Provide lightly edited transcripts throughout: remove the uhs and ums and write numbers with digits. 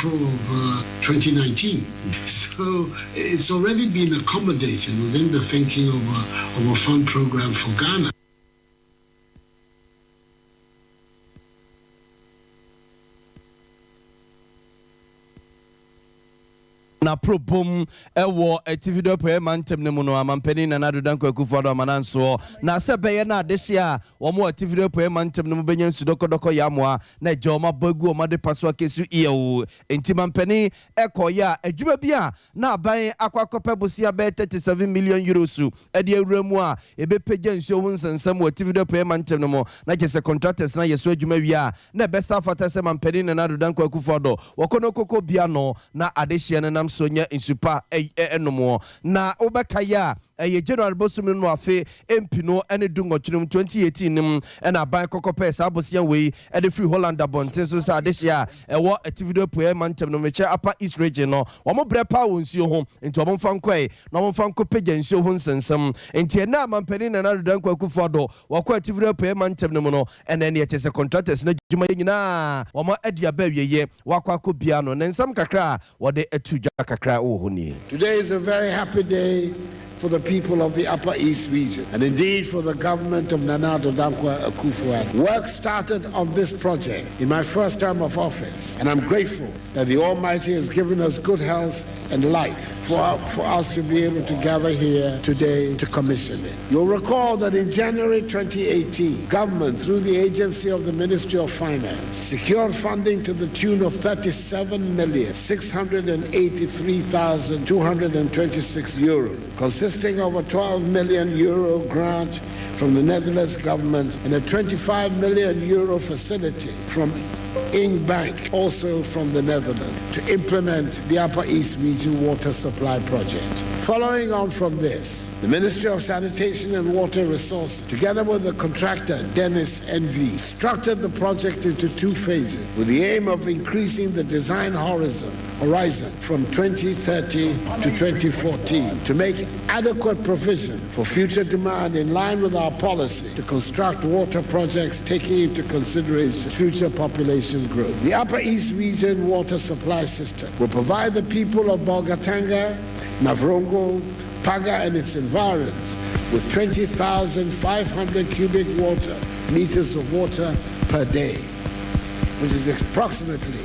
April of uh, 2019. So it's already been accommodated within the thinking of a, of a fund program for Ghana. Na Probom wɔ Atifi do Apueɛ Mantam no mu no, Amanpanin Nana Addo Dankwa Akufo-Addo amanansoɔ na sɛ ɛbɛyɛ na adehyeɛ a wɔn wɔ Atifi do Apueɛ Mantam no mu bɛnya nsu dɔkɔdɔkɔ yɛ amoa na agya wɔn abɔ agu wɔn adepa so akɛsu iɛw nti manpanin kɔeɛ a adwuma bi a na aban akɔ akɔpɛ bosea bɛyɛ 37 million euros de awura mu a ɛbɛpagya nsuo ho nsɛnsɛm wɔ Atifi do Apueɛ Mantam no mu na kyerɛ sɛ contractors no ayɛ so adwuma wie a na ɛbɛsa afata sɛ Manpanin Nana Addo Dankwa Akufo-Addo wɔkɔ no kɔkɔ bia no na adehyeɛ no nam so nya nsu pa nom. Na wobɛkae a, ɛyɛ January bosome no afe mpenu ne du nwɔtwe no mu, 2018 no mu, na aban kɔkɔpɛɛ saa bosea wei de firi Holland abɔnten so sɛ adehyeɛ a ɛwɔ Atifido Apueɛ mantam no, mekyerɛ Upper East Region no, wɔn brɛ paa wɔ nsuo ho, nti wɔn mfa nkɔe na wɔn mfa nkɔpagya nsuo ho nsɛnsɛm. Nti ɛnnɛ a Manpanin Nana Addo Dankwa Akufo-Addo wɔkɔ Atifido Apueɛ mantam no mu no, Ɛnɛ neɛ kyerɛ sɛ contractors no adwuma yɛ nyinaa wɔn adi aba awieɛ, wɔakɔ akɔ bia no ne nsɛm kakra a wɔde ato dwa kakra wɔ hɔ nie. Today is a very happy day for the people of the Upper East Region and indeed for the government of Nana Addo Dankwa Akufo-Addo. Work started on this project in my first term of office and I'm grateful that the Almighty has given us good health and life for, for us to be able to gather here today to commission it. You'll recall that in January 2018, government, through the agency of the Ministry of Finance, secured funding to the tune of 37,683,226 euros, consisting of a 12 million euro grant from the Netherlands government and a 25 million euro facility from Ing Bank, also from the Netherlands, to implement the Upper East Region Water Supply Project. Following on from this, the Ministry of Sanitation and Water Resources, together with the contractor Dennis NV, structured the project into two phases with the aim of increasing the design horizon, horizon from 2030 to 2014 to make adequate provision for future demand in line with our policy to construct water projects taking into consideration future population growth. The Upper East Region Water Supply System will provide the people of Bolgatanga, Navrongo, Paga and its environs with 20,500 cubic water meters of water per day, which is approximately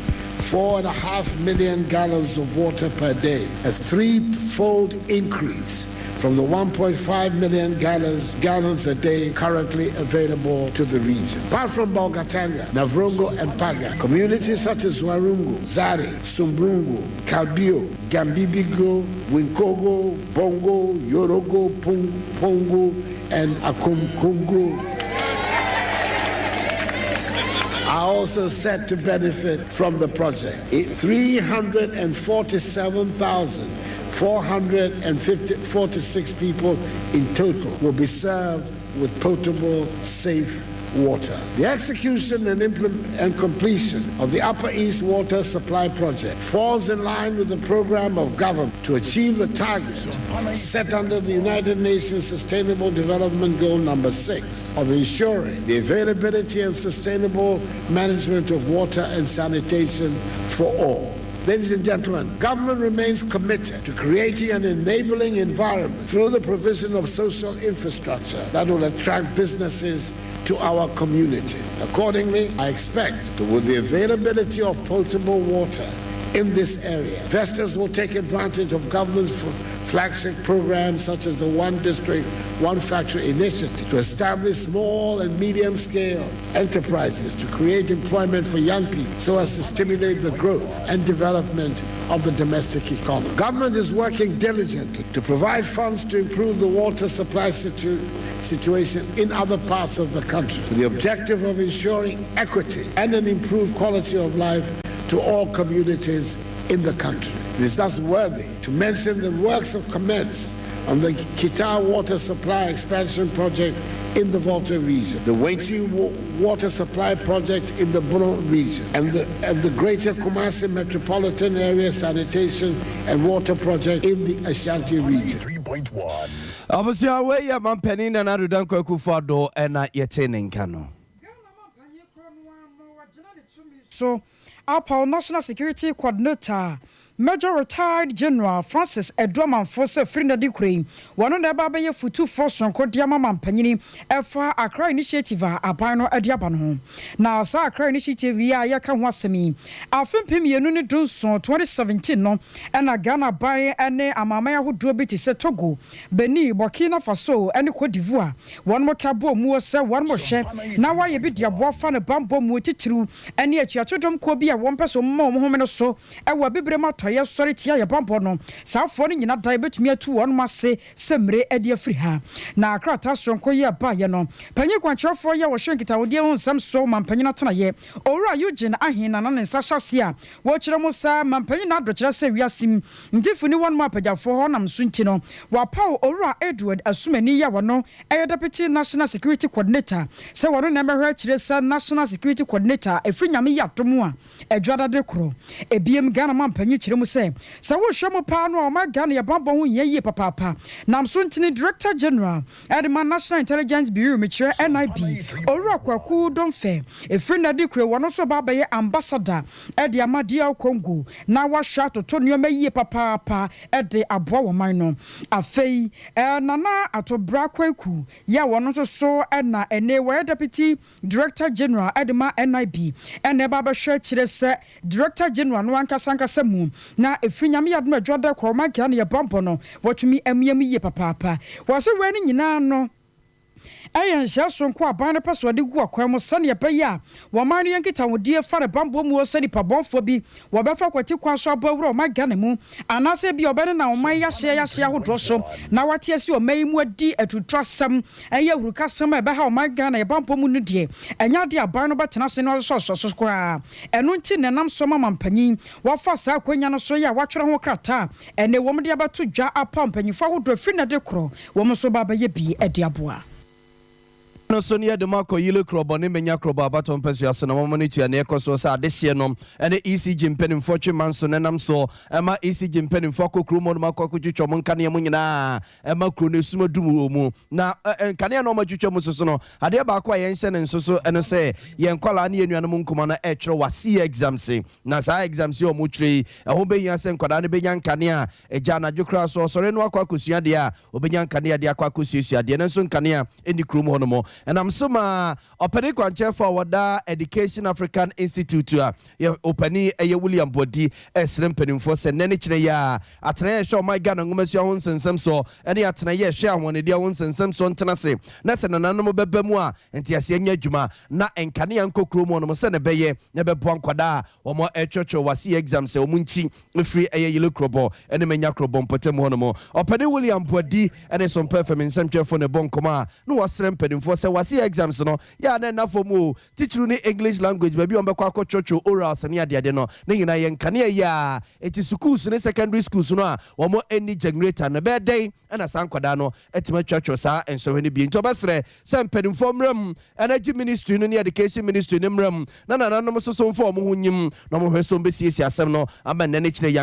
4.5 million gallons of water per day, a threefold increase from the 1.5 million gallons, gallons a day currently available to the region. Apart from Bolgatanga, Navrongo and Paga, communities such as Warungu, Zari, Sumbrungu, Kalbio, Gambibigo, Winkogo, Bongo, Yorogo, Pongo, and Akumkungu are also set to benefit from the project. 347,446 people in total will be served with potable, safe water. The execution and, and completion of the Upper East Water Supply Project falls in line with the program of government to achieve the target set under the United Nations Sustainable Development Goal number 6 of ensuring the availability and sustainable management of water and sanitation for all. Ladies and gentlemen, government remains committed to creating an enabling environment through the provision of social infrastructure that will attract businesses to our community. Accordingly, I expect that with the availability of potable water in this area, investors will take advantage of government's flagship programs such as the One District, One Factory initiative to establish small and medium scale enterprises to create employment for young people so as to stimulate the growth and development of the domestic economy. Government is working diligently to provide funds to improve the water supply situ- situation in other parts of the country with the objective of ensuring equity and an improved quality of life to all communities in the country. It is thus worthy to mention the works have commenced on the Kita Water Supply Expansion Project in the Volta region, the Wenchi Water Supply Project in the Bono region, and the, and the Greater Kumasi Metropolitan Area Sanitation and Water Project in the Ashanti region. Abusua wei yɛ mampanin Nana Addo Dankwa Akufo-Addo ɛna yɛte ne nka no. Ghana mampanyin korɔ no ara ma wagyina ne tumi so. Apaw National Security Coordinator, Major Retired General Francis Adu Amanfo sɛ firi nnɛ de kora yi, wɔno na ɛba abɛyɛ fotufoɔ sononko de ama mampanyini ɛfa Accra Initiative a aban no de aba no ho. Na saa Accra Initiative yi a yɛka ho asɛm yi, afe 2017, 2017 no, ɛna Ghana aban ne amanaman ahodoɔ bi te sɛ Togo, Benin, Burkina Faso ne Cote d'Ivoire wɔnom ka bɔɔ muo sɛ wɔnom hwɛ na wɔayɛ bi de aboa fa no banbɔ muo titiriw ne atuatodɔm kuo bi a wɔmpɛ sɛ wɔmma wɔn home no so wɔ Abibirem Atɔeɛ sɔre tia yɛ banbɔ no. Saa afoɔ no nyina da yɛbɛtumi atu wɔnom ase sɛ mmire de afiri ha. Na krataa soronko yi a ɛbaeɛ no, panyin kwankyerɛfoɔ yi a ɔhwɛ nkitahodie ho nsɛm soɔ wɔ mampanyin atenaeɛ, Owura Eugene Ahen na na ne nsa hyɛ aseɛ a wɔkyerɛ mu sɛ mampanyin Nado kyerɛ sɛ wiase mu ntifo ni wɔnom apagyafoɔ hɔ nam so nti no wɔapaw Owura Edward Asumani yi a ɔno yɛ Deputy National Security Coordinator sɛ ɔno na ɛmmɛhwɛ akyire sɛ National Security Coordinator ɛfiri Nyame yɛ adom a Adwoada koro. Ebiem, Ghana mampanyin kyerɛ mu sɛ, sɛ wohwɛ mu paa no a, ɔman Ghana yɛ banbɔ ho hia yie papaapa. Nam so nti ne Director General de ma National Intelligence Bureau, mekyerɛ NIB, Owura Kwaku Domfeh, ɛfiri nnɛ de kure wɔno nso reba abɛyɛ Ambassador de ama DR Congo na wahwɛ atoto nneɛma yie papaapa de aboa wɔn man no. Afei, Nana Atobra Kwaku yi a wɔno nso so na ɛnne wɔyɛ Deputy Director General de ma NIB na ɛba abɛhwɛ akyire sɛ Director General no ankasa ankasa mu na ɛfiri Nyame adom adwuma da korɔ ɔman Ghana yɛ banbɔ no watumi amia mu yie papaapa. Wɔse wei no nyinaa no ɛyɛ nhyɛɛ soronko a aban no pɛ sɛ ɔde gu akwan mu sɛdeɛ ɛbɛyɛ a wɔman no yɛ nkitahodie fa ne banbɔ muo sɛ nipa bɔnfoɔ bi wɔbɛfa kwati kwan so abɔ awura ɔman Ghana mu anaasɛ ebia ɔbɛnenam ɔman yi ahyeɛ ahyeɛ ahodoɔ so na wate asi ɔman yi mu adi aturuturasɛm ɛyɛ ahurukasɛm a ɛbɛha ɔman Ghana yɛ banbɔ mu no deɛ, ɛnyɛ adeɛ a aban no bɛtena ase na wasosɔsosɔ so koraa. Ɛno nti na ɛnam so ma mampanyin wɔafa saa akwanya no so yi a wɔatwerɛ ho krataa a ɛnnɛ wɔde abɛto dwa apaw mpanyimfoɔ ahodoɔ afiri nnɛ de korɔ wɔn nso ba abɛyɛ bi de aboa. No so ne yɛde mo akɔ Yile Krɔbɔ ne Menya Krɔbɔ abatoɔ mpasua so na moama no tua nea ɛkɔ soɔ sɛ adehyeɛ nom ne ECG mpanimfoɔ twe manso na ɛnam soɔ ma ECG mpanimfoɔ akɔ kurom hɔ nom akɔ akɔtwitwa wɔn nkanea mu nyinaa ɛma kuro no esum adum wɔ mu. Na nkanea na wɔatwitwa mu soso no, adeɛ baako a yɛnhyɛ no nso so ne sɛ yɛn nkwadaa ne yɛn nuanom nkumaa no retwerɛ WASSCE exams. Na saa exams yi a wɔretwerɛ yi, ɛho bɛhia sɛ nkwadaa no bɛnya nkanea. Agya anadwo koraa so ɔsɔre no akɔ akɔsua adeɛ a, ɔbɛnya nkanea de akɔ akɔsuasua adeɛ. Nanso nkanea nni kurom hɔnom. Ɛnam so maa ɔpanin kwankyerɛfoɔ a wɔda Education African Institute a yɛ ɔpanin ɛyɛ William Boadi ɛresrɛ mpanimfoɔ sɛ nnɛ ne kyerɛ yi a atenaeɛ a ɛhwɛ ɔman Ghana nwomasua ho nsɛnsɛm soɔ ne atenaeɛ a ɛhwɛ ahɔhodeɛ ho nsɛnsɛm soɔ ntena ase na sɛ nananom bɛba mu a nteaseɛ nyɛ adwuma na nkanea nkɔ kurom hɔnom sɛdeɛ ɛbɛyɛ na ɛbɛboa nkwadaa a wɔn ɛretwerɛtwerɛ WASSCE exam sɛ wɔn nkyi firi ɛyɛ Yele Kurobo ne Manya Kurobo mpɔtam hɔnom. Ɔpanin William Boadi ne Sompa FM nsɛmtwerɛfoɔ na ɛbɔ nkɔmmɔ a na wɔsrɛ mpanimfoɔ sɛ WASSCE exams no yɛ a na ɛnna fam o, titiriw ne English language, baabi a wɔbɛkɔ akɔtwerɛtwerɛ orals ne adeade no, ne nyinaa yɛ nkanea yi ara. Enti sukuus ne secondary schools no a wɔn nni generator no, ɛbɛyɛ dɛn na saa nkwadaa no atumi atwerɛtwerɛ saa nsɔhwɛ no bi? Enti wɔbɛsrɛ sɛ mpanimfoɔ mmra mu, Energy Ministry no ne Education Ministry no mmra mu, na nananom nso so mfa wɔn ho nyim na wɔnhwɛ sɛ wɔbɛsiesie asɛm no ama nnɛ ne kyerɛ yi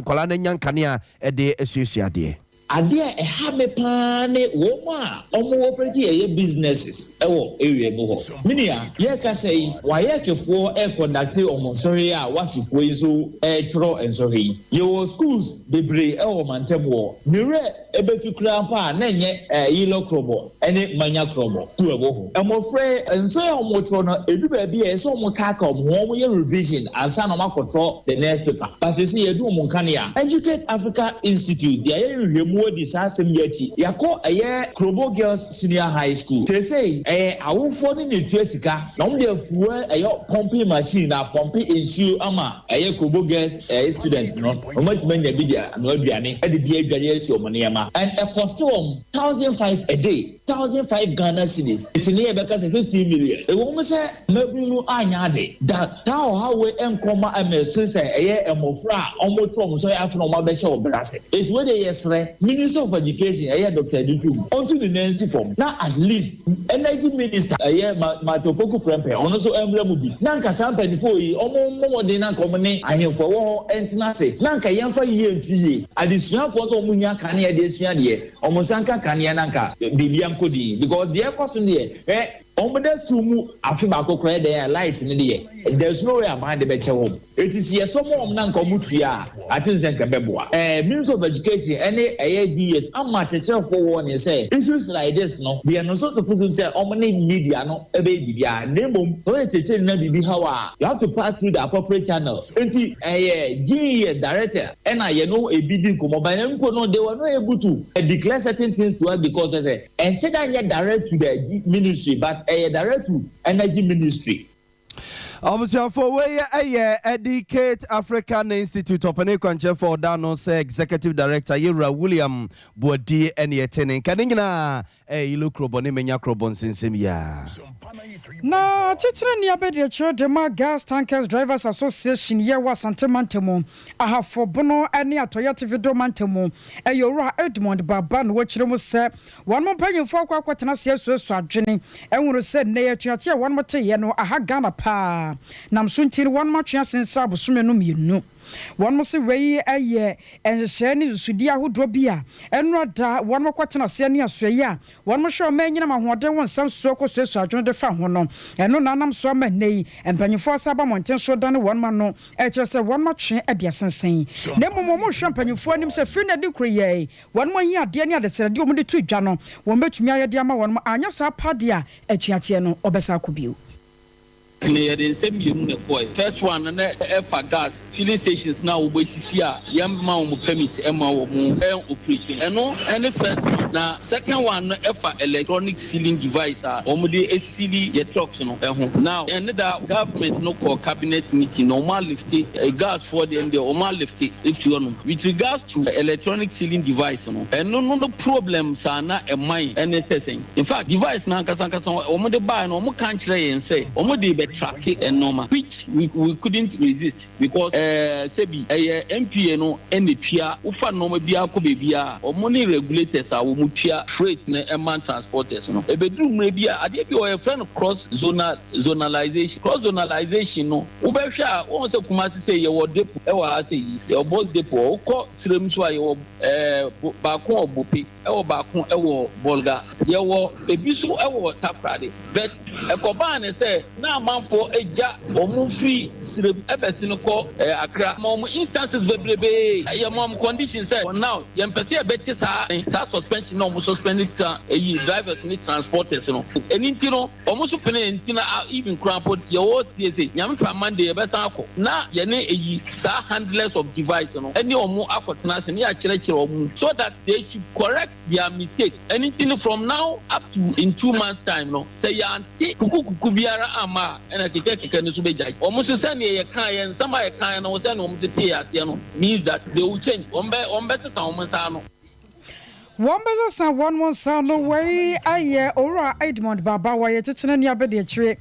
nkwadaa no anya nkanea de asuasua adeɛ. Adeɛ a ɛha me paa ne wɔn a wɔn operate ɛyɛ businesses ɛwɔ area mu hɔ. Me nua, yɛrekasa yi, WAECfoɔ ɛreconducte wɔn nsɔhwɛ yi a WASSCEfoɔ yi nso ɛretwerɛ nsɔhwɛ yi. Yɛwɔ schools bebree ɛwɔ mantam hɔ. Me werɛ ɛbɛfi koraa mpo a na ɛnyɛ Yilo Krobo ɛne Manya Krobo school ɛwɔ hɔ. Mmɔfra yi, nsɔhwɛ a wɔretwerɛ no, ɛdu baabi a ɛsɛ sɛ wɔkaaka wɔn ho, wɔyɛ revision ansa na wɔakɔtwerɛ the next paper. But seesei yɛadu wɔn nkanea. Educate Africa Institute, yɛayɛ nhwehwɛmu adi saa asɛm yi akyi. Yɛakɔ ɛyɛ Krobo Girls Senior High School. Seesei ɛyɛ awofoɔ no na ɛtua sika na wɔde afuel ɛyɛ pumping machine na apɔmpe nsuo ama ɛyɛ Krobo Girls ɛyɛ students no na wɔatumi anya bi de anoa aduane de bi adware asi wɔn nneɛma. And ɛkɔste wɔn 1,500 a day. 1,500 Ghana cedis, nti ne yɛbɛka sɛ 15 million. Ɛwɔ mu sɛ mmabunu no anyɛ ade da saa ɔhaw wei nkɔ ma ɛmɛ sɛ ɛyɛ mmɔfra a wɔto wɔn so afei na wɔn abɛhyɛ wɔ brɛ ase. Eti wei deɛ, yɛsrɛ Minister of Education, ɛyɛ Dr Adutwum, ɔntu ne nan si fam na at least Energy Minister, ɛyɛ Matthew Opoku Prempeh, ɔno nso mmra mu bi na nka saa mpanimfoɔ yi wɔn mmɔ mmɔden na nka wɔn ne ahemfo ɛwɔ hɔ ntena ase na nka yɛmfa yie ntu yie. Adesuafoɔ nso, wɔn hia kanea de asua deɛ, wɔn nsa nka kanea na nka biribi ankɔ din because deɛ ɛkɔ so deɛ ɛ. Wɔn da sum mu afe baako koraa dɛn a light no deɛ there's no way aban de bɛkyɛ wɔn. Eti sɛ yɛsɔ ma wɔn na nka wɔn tua a, I think sɛ nka ɛbɛboa. Ɛɛ Ministry of Education ɛne ɛyɛ GES ama akyerɛkyerɛfoɔ warning sɛ issues like this no they are not supposed to sɛ wɔn ne media no ɛbɛyɛ biribiara na mmom sɛ wɔyɛ kyerɛkyerɛni na biribi haw a you have to pass through the appropriate channel. Enti ɛyɛ GES director ɛna yɛne ebi di nkɔmmɔ but ɛno mpo no they were not able to declare certain things to us because sɛ Ɛnhyɛ da nyɛ direct to the ministry but ɛyɛ direct to energy ministry. Abusuafo, wei yɛ Educate African Institute ɔpanin kwankyerɛfo a ɔda ano sɛ Executive Director, Yewura William Boadi ɛne ɛte ne nka. Ne nyinaa ɛyɛ Yilo Krobɔ ne Menya Krobɔ nsensɛm yi ara. Na titire nni abadiakyire de ma Gas Tankers Drivers Association yɛ wɔ Asante mantam, Ahafo, Bono ne Atɔeɛ Atifido mantam mu yɛ Owura Edmond Baba na wɔkyerɛ mu sɛ wɔnom mpanyinfoɔ akɔ akɔtena ase asuasua adwene ahunu sɛ nnɛ yi atuateɛ a wɔnom teeɛ no aha Ghana paa nam so nti no wɔnom atwe asensa abosome no mmienu. Wɔnom se wei yɛ nhyehyɛɛ ne nsusudie ahodoɔ bi a ɛnora da wɔnom kɔtena aseɛ ne asoɛeɛ a Wɔn hyɛ ɔman anyinam ahoɔden ho nsɛm soɔ kɔsuasua adwene de fa ho no, ɛno na anam so ama nnɛ yi mpanyimfoɔ asan aba mmɔnten so redane wɔn ano rekyerɛ sɛ wɔn atwe de asensɛn. Na mmom wɔrehwɛ mpanyimfoɔ anim sɛ firi nnɛ de koro yi wɔn ahiadeɛ ne adesrɛdeɛ a wɔde to dwa no wɔbɛtumi ayɛ de ama wɔn, anyɛ saa paa deɛ a atuateɛ no wɔbɛsan akɔ bio. Na yɛde nsɛm mmienu na ɛkɔɔɛ. First one no na ɛfa gas filling stations no a wɔbɛsisi a yɛmma wɔn permit mma wɔn operate no. Ɛno ne first one. Na second one no ɛfa electronic sealing device a wɔde asili yɛ trucks no ho. Now ɛne da government no kɔɔ cabinet meeting na wɔn alifte gas foɔ deɛ no deɛ wɔn alifte afiri hɔnom. With regards to electronic sealing device no, ɛno no problems a na ɛman ne sɛ sɛn? In fact, device no ankasa ankasa wɔn de baeɛ no wɔn ka nkyerɛ yɛn sɛ wɔn de rebɛ tracke nnoɔma which we we couldn't resist because ɛɛ sɛbi ɛyɛ NPA no ɛna etua wofa nnoɔma biara kɔ baabiara a wɔn ne regulators a wɔn tua freight no ɛma transporters no. Ɛbɛduru mmerɛ bi a adeɛ bi wɔ hɔ yɛfrɛ no cross zonal zonalization. Cross zonalization no wobɛhwɛ a wohu sɛ Kumasi sei yɛwɔ depot ɛwɔ ha sei yɛwɔ bus depot hɔ wokɔ Sirem nso a yɛwɔ ɛɛ baako wɔ Bope. Ɛwɔ baako wɔ Bolga, yɛwɔ ebi nso wɔ Takoradi. But ɛkɔbaa ne sɛ na amanfoɔ gya wɔn firi Sirem bɛsene kɔ Accra. Yɛma wɔn instances bebrebee, yɛma wɔn condition sɛ for now yɛmpɛ sɛ yɛbɛte saa saa suspension no a wɔn suspend tra eyi drivers ne transporters no. Ɛno nti no wɔn nso penee nti na even koraa mpo yɛwɔ CSA Nyame pɛ a Monday yɛbɛsan akɔ na yɛne eyi saa handlers of device no ne wɔn akɔtena ase na yɛakyerɛkyerɛ wɔn mu so that They should correct their mistakes ɛno nti no from now up to in 2 months time no sɛ yɛante kukukuku biara amma a ɛna kekɛkekɛ no nso bɛgyae. Wɔn nso sɛdeɛ yɛkaeɛ, nsɛm a yɛkaeɛ no sɛdeɛ wɔn nso tee aseɛ no means that they will change, wɔn bɛ wɔn bɛsesa wɔn nsa ano. Wɔn bɛsesa wɔn nsa ano. Wei yɛ Owura Edmond Baba, wɔyɛ Titenani Abadiakyire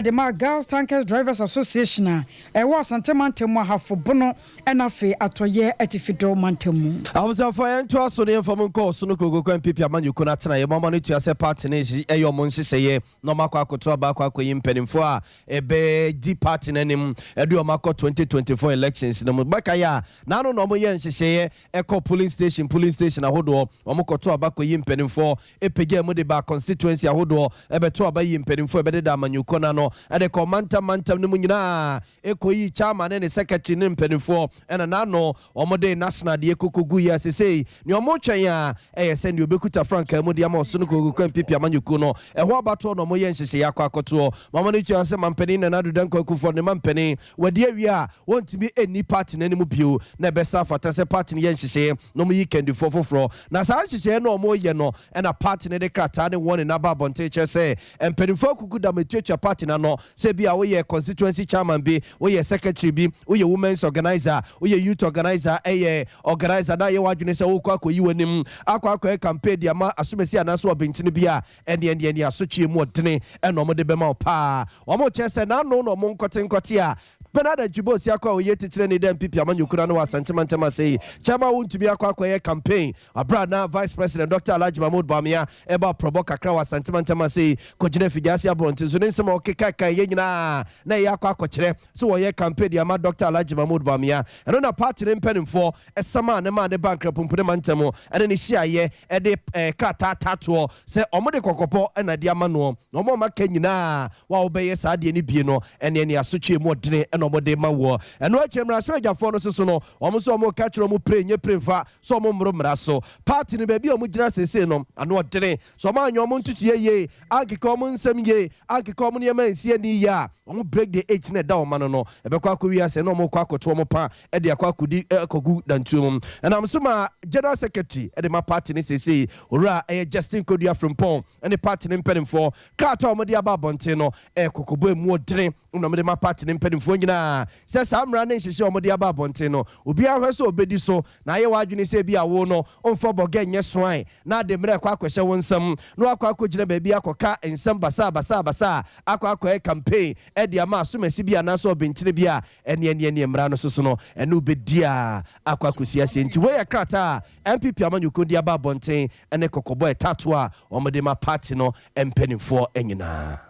de ma Girls Tankers Drivers Association a ɛwɔ Asante Mantam mu Ahafo Bono Ɛna afei atɔeɛ atifido mantam mu. Abusuafoɔ yɛntoa so na yɛmfa mo nkɔ Ɔsono Kokoku NPP amanyɔkuo no atenaeɛ mu ama no tua sɛ party no yɛ wɔn nhyehyɛeɛ na wɔn akɔ akɔto aba akɔ akɔyi mpanimfoɔ a ɛbɛdi party no anim de wɔn akɔ 2024 elections no mu. Bɛkaeɛ a naano na wɔn yɛ nhyehyɛeɛ ɛkɔ polling station polling station ahodoɔ wɔn kɔto aba kɔyi mpanimfoɔ ɛpagyaa mu de baa constituency ahodoɔ ɛbɛto aba yi mpanimfoɔ ɛbɛdeda amanyɔkuo no ano ɛde kɔ mantam mantam no mu nyinaa Ekoyii chairman ne ne secretary ne mpaninfoɔ ɛna n'ano wɔn de national deɛ koko guiɛ a sesei nea wɔn retwɛn a ɛyɛ sɛ nea obɛkuta frankaa mu de ama ɔsono kokoku NPP amanyɔkuo no ɛho abatoɔ na wɔn yɛ nhyehyɛeɛ akɔ akɔtoɔ ma wɔn tua sɛ mampanin Nana Addo Dankwa Akuffo ne mampanin wadi awie a wɔntumi nni party no anim bio na ɛbɛsa afata sɛ party no yɛ nhyehyɛeɛ na wɔn yi kandifoɔ foforɔ na saa nhyehyɛeɛ no a wɔn reyɛ no ɛna party no de krataa ne warning aba abɔnten kyerɛ sɛ mpanimfoɔ akuku dam atuatua party no ano Sɛ ebia woyɛ constituency chairman bi, woyɛ secretary bi, woyɛ women's organiser, woyɛ youth organiser, ɛyɛ organiser na ayɛ w'adwene sɛ wokɔ akɔyi w'anim akɔ akɔyɛ campaign de ama asomasi anaasɛ ɔbentene bi a, ɛneɛ neɛ neɛ asotweɛ mu ɔdene ɛna wɔde bɛma wo paa. Wɔkyerɛ sɛ n'ano na wɔn nkɔte nkɔte a. Bernard Antwi Boasiako a ɔyɛ titenani da NPP amanyɔkuo no ano wɔ Asante mantam ase yi, Chairman Wontumi akɔ akɔyɛ campaign aberɛ a na Vice President Dɔkta Alhaji Mahmood Bawumia ɛbɔ aprɔbɔ kakra wɔ Asante mantam ase yi kɔgyina Afigyaase aborɔnten so ne nsɛm a ɔkekaekaeɛ nyinaa na ɛyɛ akɔ akɔkyerɛ sɛ wɔyɛ campaign de ama Dɔkta Alhaji Mahmood Bawumia. Ɛno na party no mpanimfoɔ samaa no maa ne baa Nkrapumpune mantam ne no hyiaeɛ de krataa tatoɔ sɛ wɔde kɔkɔbɔ na de ama noɔ na wɔn a wɔaka nyinaa wo a wobɛyɛ saa adeɛ no bie no ɛneɛ ne asotwe mu ɔdene na wɔde rema woɔ. Ɛno akyi mmarahyɛbadwafoɔ no nso so no wɔn nso wɔreka kyerɛ wɔn pire nyɛ pire mfa sɛ wɔn mmoro mmara so. Party no baabi a wɔn gyina seesei no ano ɔdene. Sɛ wɔn anyɛ wɔn ntotoeɛ yie, ankeka wɔn nsɛm yie, ankeka wɔn nneɛma ansi ani yie a, wɔn break the eight no a ɛda wɔn ano no, ɛbɛkɔ akɔwie ase na wɔrekɔ akɔto wɔn pa de akɔ akɔdi akɔgu dantuo mu. Ɛnam so ma General Secretary de ma party no seesei, Owura ɛyɛ Justin Kodua Frimpong ne party no mpanimfoɔ krataa a wɔde aba abɔnten no ɛyɛ kɔkɔbɔ a ɛmu ɔdene na wɔde ma party no mpanimfoɔ nyinaa sɛ saa mmara ne nhyehyɛe a wɔde aba abɔnten no, obiara nhwɛ sɛ ɔbɛdi so na ayɛ w'adwene sɛ ebia wo no womfa bɔgɛ nyɛ soan na ade mmerɛ rekɔ akɔhyɛ wo nsam na woakɔ akɔgyina baabi akɔka nsɛm basaa basaa basaa akɔ akɔyɛ campaign de ama asomasi bi anaasɛ ɔbentene bi a ɛneɛ neɛ neɛ mmara no soso no ɛne wo bɛdi a akɔ akɔsi aseɛ. Nti wei yɛ krataa a NPP amanyɔkuo de aba abɔnten ne kɔkɔbɔ ɛtatoɔ a wɔde ma party no mpanimfoɔ nyinaa.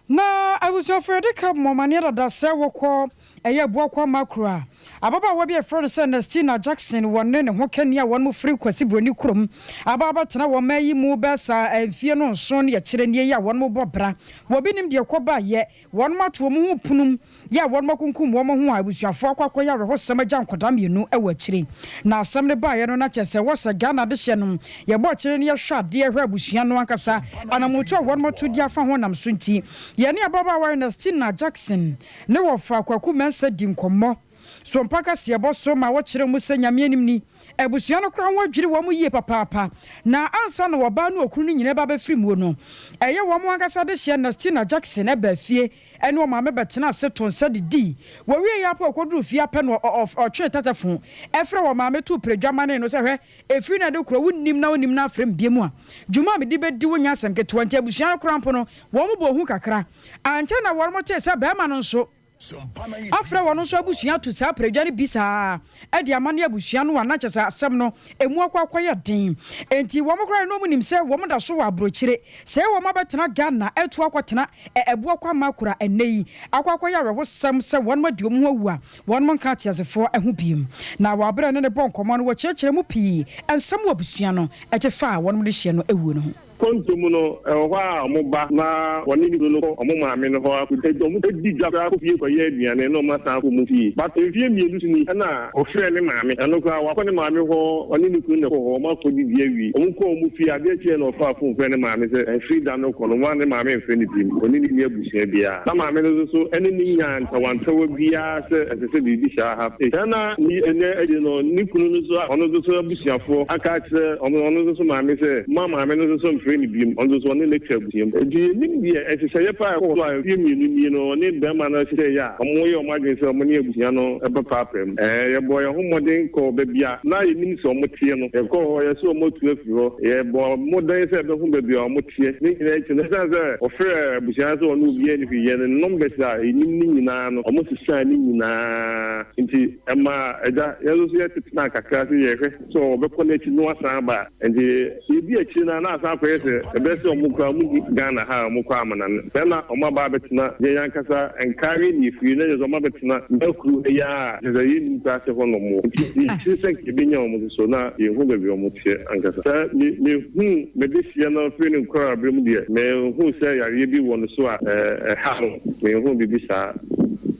Na abusuafo yɛde ka bɔ amaneɛ dada sɛ wɔkɔ ɛyɛ Abuakwa Makro a ababaawa bi a yɛfrɛ no sɛ Ernestina Jackson wɔ ne ne ho kani a wɔnom firi Kwasi Broni kurom aba abɛtena wɔn man yi mu bɛɛ saa mfie no nson ne akyire nie yi a wɔnom bɔ bra wɔ bi nim deɛ ɛkɔ baeɛ Wɔnom ato wɔn ho pono mu yɛ a wɔnom akunkum wɔn ho a abusuafoɔ akɔ akɔyɛ awerɛhosɛm agya nkwadaa mmienu wɔ akyire. Na asɛm no baeɛ no na kyerɛ sɛ wɔ sɛ Ghana adehyeɛ no yɛbɔ akyire no yɛhwɛ adeɛ hwɛ abusua no ankasa anamotu a wɔnom atu de afa ho nam so nti yɛne ababaawa Ernestina Jackson ne wɔfa Kwaku Mensah di nkɔmmɔ so mpa kaseɛbɔ so ma wɔkyerɛ mu sɛ Nyame anim ni abusua no koraa ho adwiri wɔn yie papaapa na ansa na ɔbaa ne okunu no nyinaa ba bɛfiri muo no ɛyɛ wɔn ankasa dehyeɛ Ernestina Jackson baa fie ne ɔmaame bɛtenaa ase too nsa didii. Wɔwieeɛ ara pɛ ɔkɔduruu fie ara pɛ na ɔtwee tɛtɛfon frɛɛ ɔmaame too prɛdwa manee no sɛ hwɛ ɛfiri nnɛ de korɔ wonnim na wonnim na afrɛ me biom a dwuma a mede bɛdi wo nyɛ asɛm ketewa nti abusua no koraa mpo no wɔn bɔɔ hu kakra. Ankyɛ na wɔn tee sɛ barima no nso Afrɛ wɔn nso abusua ato saa prɛdwa no bi saa ara de ama ne abusua no a na kyerɛ sɛ asɛm no ɛmu akɔ akɔyɛ den. Enti wɔn koraa na wɔn nim sɛ wɔn da so wɔ abrokyire. Sɛɛ wɔn abɛtena Ghana atu akɔtena Ɛboɔ Kwama Kura ɛnnɛ yi akɔ akɔyɛ awerɛhosɛm sɛ wɔn adi wɔn ho awu a wɔn nka ateasefoɔ ho bio. Na wɔ aberɛ a ɛne no bɔ nkɔmmɔ no wɔkyerɛkyerɛ mu pii nsɛm wɔ abusua no te fa a wɔn de hyeɛ no awuo no ho. Kwantu mu no, ɛwɔ hɔ a wɔba na wɔne ne kunu no kɔ wɔn maame no hɔ akɔdi wɔdi dwa koraa kɔ fie kɔyɛ aduane na wɔasan akɔ wɔn fie. But mfeɛ mmienu so ni na ɔfrɛɛ ne maame. Ɛno koraa wakɔ ne maame hɔ, ɔne ne kunu na ɛkɔɔ hɔ, wɔakɔdidi awie. Wɔkɔɔ wɔn fie, adeɛ kyeeɛ na ɔfaa phone frɛɛ ne maame sɛ ɛfiri da no rekɔ no, mma ne maame mfrɛ no bio, ɔne no nni abusua biara. Na maame no nso so ne no nyaa ntawantawa biara sɛ ɛsɛ sɛ biribi saa ha. Saa na ɛnnɛ akyi no, ne kunu no nso a ɔno nso so abusuafoɔ aka akyerɛ ɔno ɔno nso so maame sɛ mma maame no nso so mfrɛ no biom, ɔno nso so ɔne no atwa abusua mu. Enti yɛnnim deɛ nhyehyɛeɛ pa a ɛkɔɔ so a mfeɛ mmienu nie no ɔne barima no hyehyɛeɛ a wɔyɛɛ wɔn adwene sɛ wɔne abusua no bɛpaapaa mu. Ɛɛ, yɛbɔɔ yɛn ho mmɔden kɔɔ baabi a na yɛnim sɛ wɔteɛ no. Yɛkɔɔ hɔ, yɛse wɔatu afiri hɔ. Yɛbɔɔ mmɔden sɛ yɛbɛhu baabi a wɔteɛ. Ne nyinaa akyi no, ɛsiane sɛ wɔfrɛɛ abusua no sɛ wɔne obiara nni hwee yɛ no, numbers a yɛnim no nyinaa no, wɔsesaa ne nyinaa. Enti ɛmaa agya, yɛn nso so yɛtetenaa kakra sɛ yɛrehwɛ sɛ wɔbɛkɔ n'akyi na wɔasan aba a. Enti yɛdii akyire no ara na asan akɔyɛ sɛ ɛbɛyɛ sɛ wɔn koraa wɔnni Ghana ha a wɔkɔ amanane. Sɛɛ na wɔaba abɛtena yɛn ankasa Nkare ne efie na kyerɛ sɛ wɔabɛtena Nakuru ha yi ara a kyerɛ sɛ yɛnnim koraa sɛ hɔ na wɔwɔ. Enti yɛdii akyire sɛ nka yɛbɛnya wɔn nso so na yɛnhu baabi a wɔteɛ ankasa. Sɛ me mehuu me dehyeɛ no firi ne nkwadaa-berɛ mu deɛ, menhuu sɛ yareɛ bi wɔ ne so a ɛha no, menhuu biribi saa.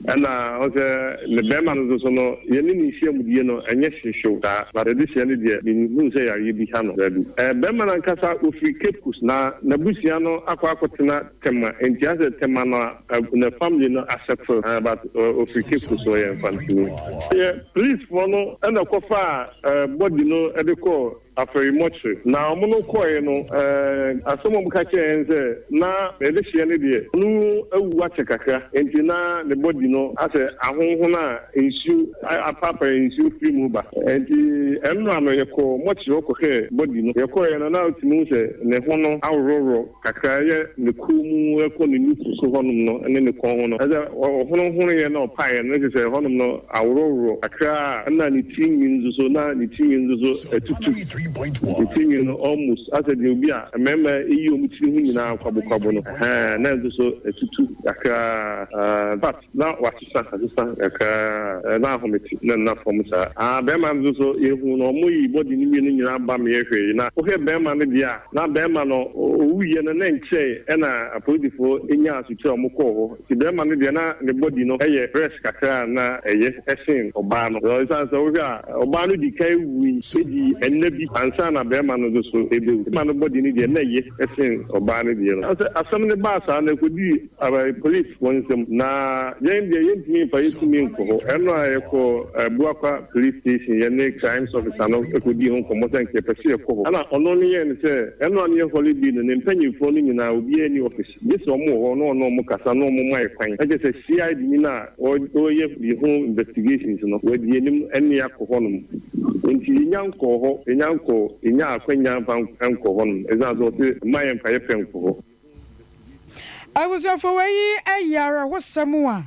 Ɛna ɔhu sɛ ne bɛɛma no nso so no, yɛne no nhyiamudie no, ɛnyɛ hyehyew saa. But adesua no deɛ, menhuu sɛ yareɛ bi ha no, daabi. Ɛɛ, bɛɛma no ankasa, ɔfiri Cape Coast, na n'abusua no akɔ akɔtena Tema, nti asɛ Tema no a, ne family no asettle, ɛɛ, but ɔfiri Cape Coast, ɔyɛ Mfantini. Yɛ policefoɔ no na ɛkɔfaa body no de kɔɔ. Afɛrimɔkyere. Na wɔn no kɔeɛ no, asɛm a wɔka kyerɛɛ yɛn sɛ, na ne dehyeɛ no deɛ, ɔno awu akyɛ kakra, enti na ne body no asɛ ahonhon a nsuo apaapae nsuo firi mu ba. Enti ɛnora no yɛkɔɔ mɔkyere hɔ kɔhwɛɛ body no. Yɛkɔeɛ no, na wotumi hu sɛ ne ho no aworɔworɔ kakra, ɛyɛ ne kɔn mu kɔ ne nufu so hɔnom no ne ne kɔn ho no. Ɛsɛ ɔhonohonoeɛ na ɔpaeɛ no, na kyerɛ sɛ hɔnom no aworɔworɔ kakra a ɛna ne tiri nwi nso so, na ne tiri nwi nso so atutu. Ne tiri nwi no almost asɛ deɛ obi a mmarima yi wɔn tiri ho nyinaa kwabokwabo no, ɛhɛn, na ɛno nso so atutu kakra. In fact, na wasesa, asesa kakra, na ahomete na nna fam saa. Ah, barima no nso so, yɛhuu no, wɔyii body no mmienu nyinaa ba ma yɛhwɛe. Na wohwɛ barima no deɛ a, na barima no, ɔwuiɛ no, na ɛnkyɛe ɛna apolisifoɔ nyaa asotire a wɔkɔɔ hɔ. Nti barima no deɛ, na ne body no yɛ fresh kakra a na ɛyɛ sen ɔbaa no. Ɛsiane sɛ wohwɛ a, ɔbaa no dii kan wui dii nna bi ansa na barima no nso so rebɛwu. Barima no body no deɛ, na ɛyɛ sen ɔbaa no deɛ no. Sɛ asɛm no baa saa no, ɛkɔdii Polisfoɔ nsam. Na yɛn deɛ, yɛntumi mfa yɛn tumi nkɔ hɔ. Ɛno a yɛkɔɔ Buakwa Police Station, yɛne Crimes Officer no kɔdii ho nkɔmmɔ sɛ nka yɛpɛ sɛ yɛkɔ hɔ. Ɛna ɔno no yɛɛ no sɛ, ɛno a no yɛ holiday no, ne mpanimfoɔ no nyinaa, obiara nni office. Gye sɛ wɔn wɔ hɔ na wɔne wɔn kasa na wɔn ma yɛ kwan. Na kyerɛ sɛ CID ni no a ɔreyɛ yɛ ho investigations no, wadi anim ne yɛ akɔ hɔnom. Enti yɛnya nkɔɔ hɔ, yɛnya nkɔɔ, yɛnyaa akwanya mfa nkɔɔ hɔnom ɛsiane sɛ ɔse mma yɛmfa yɛ pɛ nkɔ hɔ. Abusuafo wei yɛ awerɛhosɛm a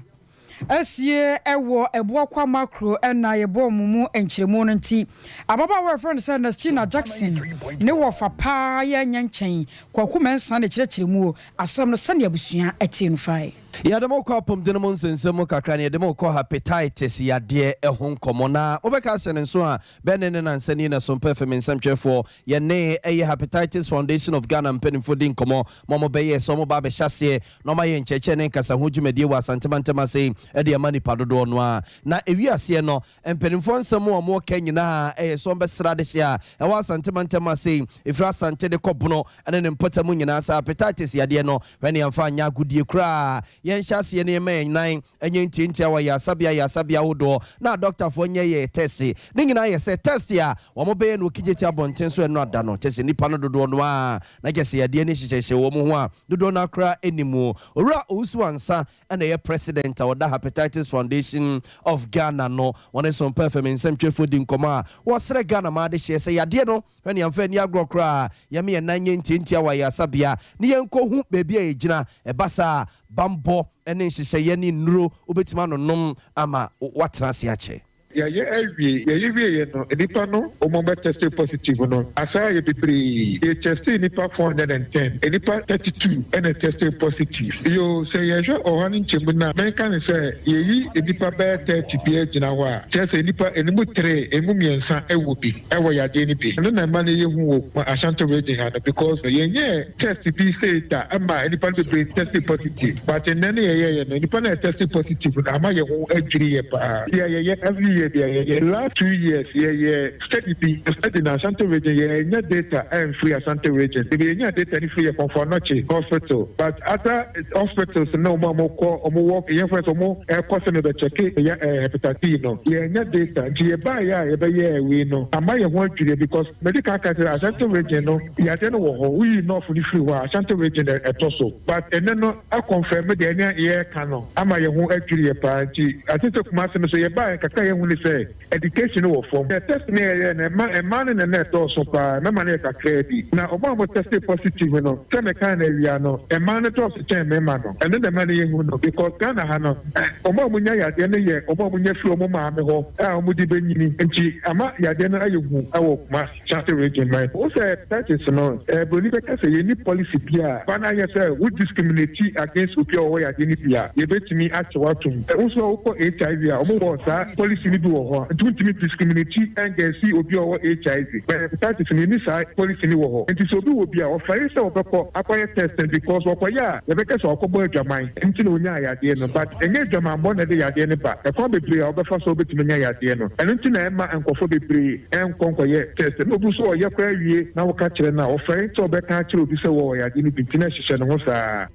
asie wɔ Ɛboɔ-Kwama kuro na yɛbɔɔ mo mu nkyerɛmu no nti, ababaawa a wɔfrɛ no sɛ Ernestina Jackson ne wɔfa paa yɛ nyɛ nkyɛn Kwaku Mensah na ɛkyerɛkyerɛ mu asɛm no sɛnea abusua tee no fae. Yɛde mo kɔ apɔmuden mu nsɛnsɛm mu kakra na yɛde mo kɔ hepatitis yadeɛ ho nkɔmmɔ. Na mobɛka ahyɛ ne nso a, bɛn ne ne nansa ni na Sompa FM nsɛmtwerɛfoɔ yɛne ɛyɛ Hepatitis Foundation of Ghana mpanimfoɔ di nkɔmmɔ ma wɔbɛyɛɛ sɛ wɔba abɛhyɛ aseɛ na wɔayɛ nkyerɛkyerɛ ne nkasaho dwumadie wɔ Asante mantam ase de ama nnipa dodoɔ no ara. Na ɛwi aseɛ no, mpanimfoɔ nsɛm a wɔreka nyinaa yɛ sɛ wɔbɛsra adehyeɛ a ɛwɔ Asante mantam ase, ɛfiri Asante de kɔ Bono ne ne mpɔtam nyinaa sɛ hepatitis yadeɛ no, hwɛ ne yɛmfa nyɛ agodie koraa. Yɛnhyɛ aseɛ na yɛmma yɛn nan nyɛ ntiantia wɔ ayaresabea ayaresabea ahodoɔ na adɔktafoɔ nyɛ yɛn tɛse. Ne nyinaa yɛ sɛ tɛste a wɔbɛyɛ no wɔ Kijeti abɔnten so ɛno ada no, kyerɛ sɛ nnipa no dodoɔ no ara na kyerɛ sɛ yadeɛ no nhyehyɛehyɛ wɔn ho a dodoɔ no ara koraa nni mu. Owura Owusu Ansah na ɛyɛ President a ɔda Hepatitis Foundation of Ghana no. Wɔne Sompa FM nsɛmtwerɛfoɔ di nkɔmmɔ a wɔsrɛ Ghana ma adehyeɛ sɛ yadeɛ no hwɛ ne yɛmfa ani agorɔ koraa, yɛma yɛn nan nyɛ ntiantia wɔ ayaresabea na yɛnkɔhu baabi a yɛgyina. Ɛba saa a, bammɔ ne nhyehyɛeɛ ne nnuro wobɛtumi anonom ama woatena ase akyɛ. Yɛayɛ awie, yɛyɛ wieɛ no nnipa no wɔn bɛ teste positive no asan ayɛ bebree, yɛ testee nnipa 410, nnipa 32 na ɛtestee positive. Yoo sɛ yɛhwɛ ɔha no nkyɛmu no a mɛka no sɛ yɛyi nnipa bɛyɛ 30 biara gyina hɔ a kyerɛ sɛ nnipa ɛnimu three, ɛmu mmiɛnsa wɔ bi, ɛwɔ yadeɛ no bi. Ɛno na ɛma no yɛ hu wɔ Ashanti region ha no because yɛnyɛɛ test bi sei da ma nnipa no bebree teste positive but nnɛ no yɛyɛeɛ no nnipa no a ɛteste positive no ama yɛn ho adwiri yɛ paa. Deɛ yɛyɛ every year deɛ yɛyɛ last 2 years yɛyɛ study bi, study no Ashanti Region, yɛnnya data ɛmfiri Ashanti Region, baabi yɛnya data no firi yɛ Komfo Anokye hospital, but other hospitals no wɔn a wɔkɔ wɔn wɔ yɛn fɛ sɛ wɔn ɛkɔ sɛ mebɛ check yɛ hepatitis B no, yɛnnya data. Nti yɛbaeɛ a yɛbɛyɛɛ wei no ama yɛn ho adwiri because mede ka aka sɛ Ashanti Region no yadeɛ no wɔ hɔ. Woyi North no firi hɔ a, Ashanti Region ɛtɔ so, but ɛnɛ no akɔnfɛm deɛ ɛne yɛreka no ama yɛn ho adwiri yɛ paa. Nti ate sɛ Kumasi no so yɛbaeɛ kakra, yɛhu ne sɛ education no wɔ fam. Yɛ test ne yɛyɛ no, ɛma mmaa no na ɛna ɛdɔɔso paa, mmarima no yɛ kakraa bi. Na wɔn a wɔn test positive no, sɛ meka no awia no, mmaa no dɔɔso kyɛn mmarima no. Ɛno na ɛma no yɛhu no because Ghana ha no, wɔn a wɔnya yadeɛ no yɛ wɔn a wɔnya firi wɔn maame hɔ a wɔde bɛnyini, nti ama yadeɛ no ayɛ hu wɔ Kumasi, Ashanti Region man. Wo sɛ hepatitis no, broni bɛka sɛ yɛnni policy bi a ba no ayɛ sɛ wo discriminate against obi a ɔwɔ yadeɛ no bi a, yɛbɛtumi akye wo atom. Wo nso a wokɔ HIV a, wɔn wɔ saa policy no bi wɔ hɔ a, nti wontumi discriminate against obi a ɔwɔ HIV. But hepatitis no, yɛnni saa policy no wɔ hɔ. Nti sɛ obi wɔ bi a, ɔfɛre sɛ ɔbɛkɔ akɔyɛ test no because ɔkɔyɛ a, yɛbɛka sɛ ɔkɔbɔ adwaman nti na ɔnyaa yadeɛ no. But ɛnyɛ adwamanbɔ na ɛde yadeɛ no ba. Ɛkwan bebree a wobɛfa so a wobɛtumi anya yadeɛ no. Ɛno nti na ɛmma nkurɔfoɔ bebree nkɔ nkɔyɛ test. Na obi nso ɔyɛ koraa wie na woka kyerɛ no a, ɔfɛre sɛ ɔbɛka akyerɛ obi sɛ wɔwɔ yadeɛ no bi nti na ɛhyehyɛ ne ho saa.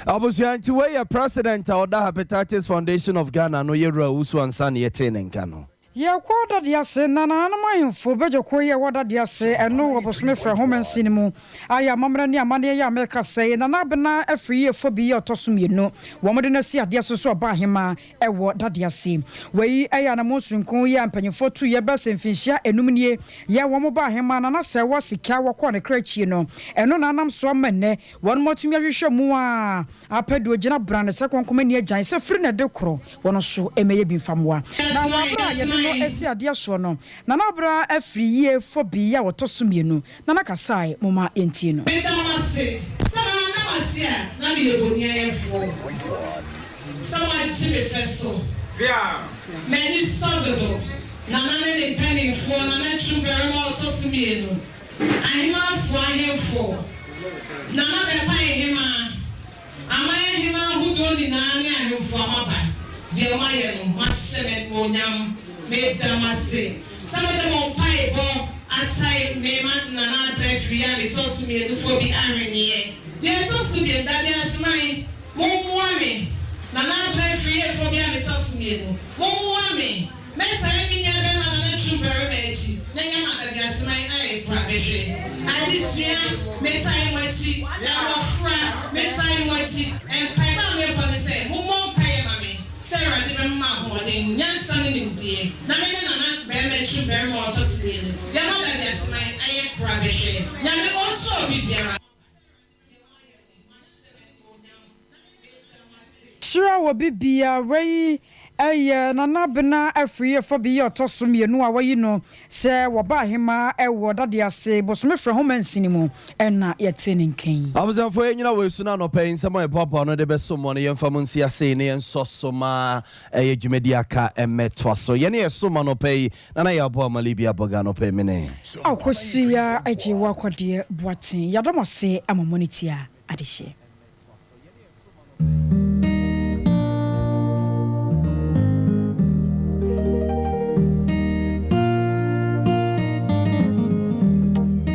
Abusua, nti wei yɛ President a ɔda Hepatitis Foundation of Ghana no, Yɛwura Owusu Ansah na yɛtee ne nka no. Yɛkɔ Dadease na nananom ahemfo badwakuo yi a ɛwɔ Dadease, ɛno wɔ bosome frɛ ho mansini mu, ayɛ amammerɛ ne amanneɛ yi a mereka sɛɛ, Nana Abena afiri yie bi a ɔtɔ so mmienu, wɔde no asi adeɛ so sɛ ɔbaa ahemaa wɔ Dadease. Wei yɛ anammɔn sononko yi a mpanyimfoɔ tuiɛ bɛyɛ sɛ mfinhyia enum nie yɛ wɔn baa ahemaa Nana Sɛɛwa sika wɔkɔɔ ne kra akyie no, ɛno na anam so ama nnɛ wɔn atumi ahwehwɛ mu a apɛ deɛ ɔgyina brane sɛ kɔnkɔm ani agyan sɛ firi na ɛde korɔ wɔn nso mmɛyɛ bi mfa mmoa. Na wɔ aberɛ a yɛde no asi adeɛ soɔ no, Nana Abra afiri yie fɔ bi a ɔtɔ so mmienu. Nana kasae, momma yɛntie no. Meda mo ase sɛ manna mo ase a na meyɛ boniayɛfoɔ, sɛ moagye me fɛ so. M'ani sɔ dodo. Nana ne ne mpanimfoɔ, Nana Twum barima a ɔtɔ so mmienu, Ahemaafoɔ ahemfo, Nana Bɛpae Hemaa, Aman ahemmaa ahodoɔ nyinaa ne ahemfo a moaba, deɛ moayɛ no, moahyɛ me animuonyam. Meda mo ase sɛ mode mo mpaebɔ atae me ma Nana Abrɛ afiri a metɔ so mmienu bi ahweneɛ. Deɛ ɛtɔ so mmienu, Dade Aseman, mommoa me. Nana Abrɛ afiri bi a metɔ so mmienu, mommoa me. Mɛtae me nuabarima Nana Twum barima akyi na yɛama Dade Aseman ayɛ kora bɛhwɛ. Adesua, mɛtae mo akyi. Mmɔfra, mɛtae mo akyi. Mpaebɔ a mebɔ ne sɛ, mommɔ mpaeɛ ma me sɛ Awurade bɛma me ahoɔden, nyansa ne nimdeɛ, na me ne Nana barima Twum barima a ɔtɔ so mmienu, yɛama Dade Aseman ayɛ kora bɛhwɛ. Nyame ɔnhyira obi biara. Hyira wɔ bibiara yi ɛyɛ Nana Abena afiri ɛfa bi yɛ ɔtɔ so mmienu a wɔyi no sɛ wɔba ahema ɛwɔ Dadease bosome frɛ ho mansini mu ɛna yɛte ne nkɛn. Abusuafoɔ, yɛnyina wɔ esu no anɔpɛ yi nsɛm a yɛboaboa no de bɛso mmɔ no, yɛmfa mu nsi ase ne yɛnsɔ so ma ɛyɛ dwumadi aka mmɛtoa so. Yɛne yɛso ma anɔpɛ yi nana yɛaboa ma Libia bɔga anɔpɛ yi mene Akosua agye wɔ akɔdeɛ boaten yɛadɔm ase ama mo ne tia adehyeɛ.